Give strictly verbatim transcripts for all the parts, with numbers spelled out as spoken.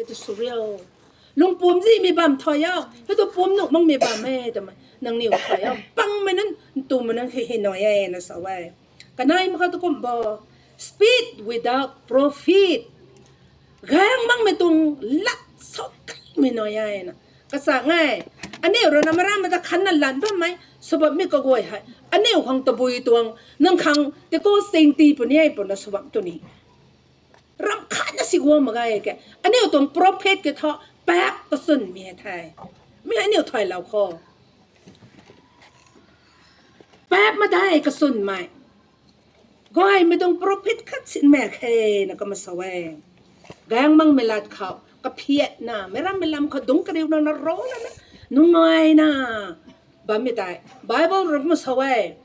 Hei tu sw rio. Lungpumc zimei bam thay o. Hei tu pumc nuh makmei bam e twmei nangniw thay o. Pangmei nunc, ntumei nunc hei hei nai e na sa e. Kanei makha tu kum bo. Speed without profit. Gaeng makmei tuang lat sw kaimei nai e na. Kasa nge. Aniu rui na marammei ta khanna lan bammei sw bammei kaguay hei aniu khang tabui tuang, nang khang tei kou sing ti puni e puna sw bam tu ni. Ram khatna si guang mak ge ke. Aniu tuang profit ke thu, paap kasunmei the. Mi aniu thaylou khou, paap ma tei kasunmei. Gaymei tuang profit khat sinmei khe na kumna sa e. Gaeng makmei lat khou kaphiatna, meic rammei lam khou dungc kariuna na rana na, nungaina bammei tei Bible rui kumna sa e.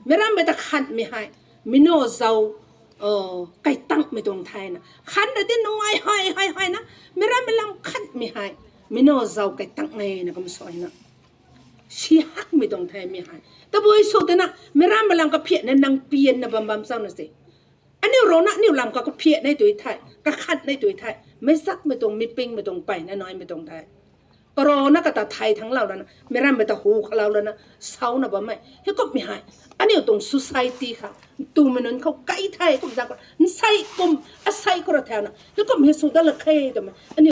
Meic rammei ta khanmei hei, meic nac zau kaitangmei tuang thena. Khan ra di nungai hei hei hei na, meic rammei lam khanmei hei, meic nac zau kaitang e na kumna sa e na. Si hakmei tuang the mi hei. Tabui sw tana, meic rammei lam kaphiatna nang pianna bam bam chang na se. Aniu rui na, aniu lam khou kaphiat nei tui the, kakhat nei tui the, meic zakmei tuang, meic pingmei tuang, peyna naimei tuang the. Karana kata thei thangclou lana, meic rammei ta hu khalou lana, sauna bammei. Hei kummei hei, aniu tuang society khou, ntumei nunc khou kai the, kum zak khou, nsei kum, asei khou ra thauna, hei kum hei sw dat lak khe twmei. Aniu